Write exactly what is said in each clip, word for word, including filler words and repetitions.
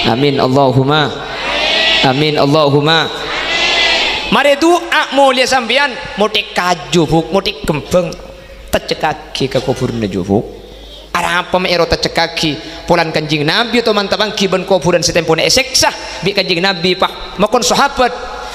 Amin, Allahumma. Amin, Allahumma. Marè du'a molèya sampèyan, mothèk kaju, Bu', mothèk kembhâng, tèccekkaghi ka kobhurânna jâ, Bu'. Arapa ma' èro tèccekkaghi? Polana Kanjeng Nabi otoman tapangghi bân kobhurân sè tempona èsèksa bi' Kanjeng Nabi, Pa'. Makon sahabat,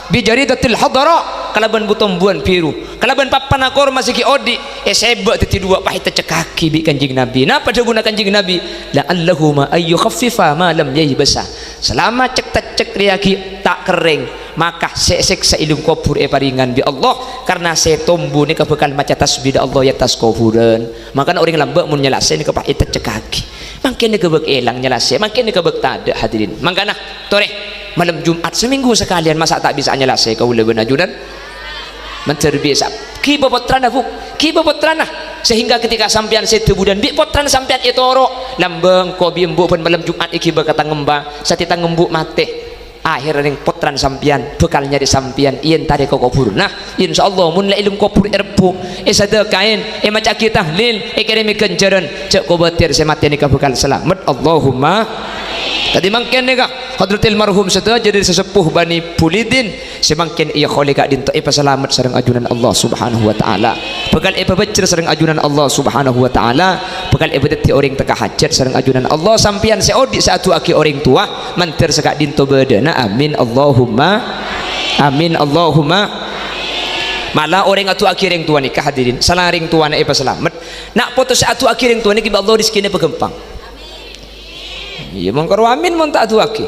bi jaridatil hadara, kalabân bu-tombuwân bhiru, kalabân pappana korma sè ghi' odi', èsèbâ' dhâddhi duwâ', pas ètèccekkaghi bi' Kanjeng Nabi. Napa dhâbuna Kanjeng Nabi? "La'allahuma ayyukhaffifa ma lam yaibasa." Salama cek-tèccek rèya ghi' ta' kerrèng, maka sè èsèksa è lem kobhur èparèngan bi' Allah, karna sè tombu nèka bhâkal maca tasbih dâ' Allah è attas kobhurân. Mangkana orèng lambâ' mon nyalasè nèka pas ètèccekkaghi. Mangkèn nèka bâk èlang nyalasè, mangkèn nèka bâk tadâ', hadirin. Mangkana, torè, malem Jum'at, samènggu sakalèyan, masa' ta' bisa nyalasè kaulâ bân ajunan? Mandhâr bisa. Ghibâ pottrana, Bu'. Ghibâ pottrana. Sehingga ketika sampèyan sèdhâ budhân bi' pottrana sampèyan ètoro', lambâ' engko' bi' embu' bân malem Jum'at èghibâ ka tang emba, satèya tang embu' matè. Akhèrra rèng pottrana sampèyan bhâkal nyarè sampèyan èentarè ka kobhurânna. Insyaallah, mon la è lem kobhur èrebbhu', èsadhâkaè, èmaca'aghi tahlil, èkèrèmè ghânjhârân, jhâ' kobâtèr sè matè nèka bhâkal salamet. Allahumma. Dhâddhi mangkèn nèka, hadratil marhum sadhâjâ dhâri sesepuh Bani Bulidin, sè mangkèn èyakholi ka'dinto èpasalamet sareng ajunan Allah Subhanahu wa Ta'ala. Bhâkal èpabhâjjher sareng ajunan Allah Subhanahu wa Ta'ala. Bhâkal èpadhâddhi orèng tekka hajhât sareng ajunan Allah. Sampèyan sè odi' sè adu'aaghi orèng towa, mandhâr saka'dinto bâdâna. Amin, Allahumma. Amin, Allahumma. Mala orèng adu'aaghi rèng towa nèka, hadirin, sala rèng towana èpasalamet. Na' poto sè adu'aaghi rèng towa nèka bi' Allah rejhekkèna èpaghâmpang. Iyâ, mon karo amin, mon ta' adu'aaghi.